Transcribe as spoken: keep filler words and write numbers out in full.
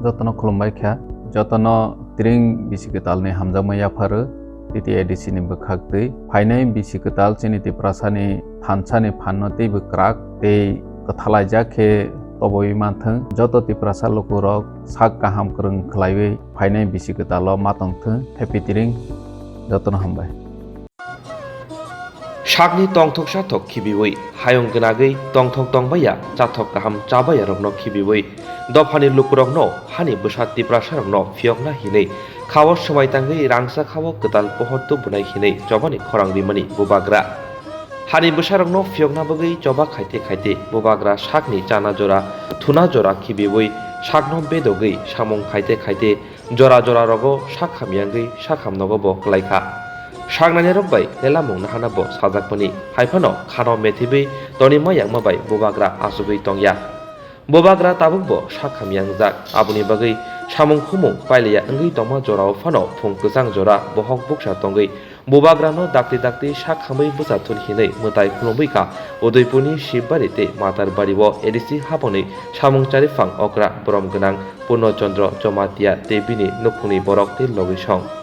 Jotono khulumbai kha, jotono tring bisi kwtalni hamjakma yapharo T T A D C ni bwkhak twi. Phainai bisi kwtal chini Tiprasani thansani phanno teibo kwrak tei kwthalaijak khe toboi manthwng. Joto Tiprasa lukurok sak kaham kwrwng khlaiwi phainai bisi kwtalo ma tongthwng. Happy tring, jotono hambai. Sakni tongthok sathok khibiwi, hayung gnagwi tongthok tongbaiya, chathok kaham chabaiyarokno khibiwi, dophani lukurokno hani bwsa Tiprasarokno phiyokna hinwi khao swmai tangwi rangchak khao kwtal pohor tubunai hinwi chobani khorang rimani bubagra. Hani bwsarokno phiyokna bagwi choba khaite khaite bubagra sakni chana jora, thuna jora khibiwi sakno bedogwi samung khaite khaite jora jora rogo sak hamyangwi sak hamnogo bo kwlaikha. Saknainirok bai lelamung nahana bo sajakmani, haiphano khano methibwi tonima yangma bai bubagra achugwi tongya. Bubagra tabukbo sak hamyangjak, aboni bagwi samung khumung pailiya wngwi tongma jorao phano phung kwchang jora bohok buksa tongwi bubagrano dakti dakti sak hamwi bwsa thun hinwi mwtai khulumwi kha Udaipurni Shibari tei Matarbari o A D C haboni samung chariphang okra borom gwnang Purno Chandra Jamatia tei bini nukhungni borok tei logisong.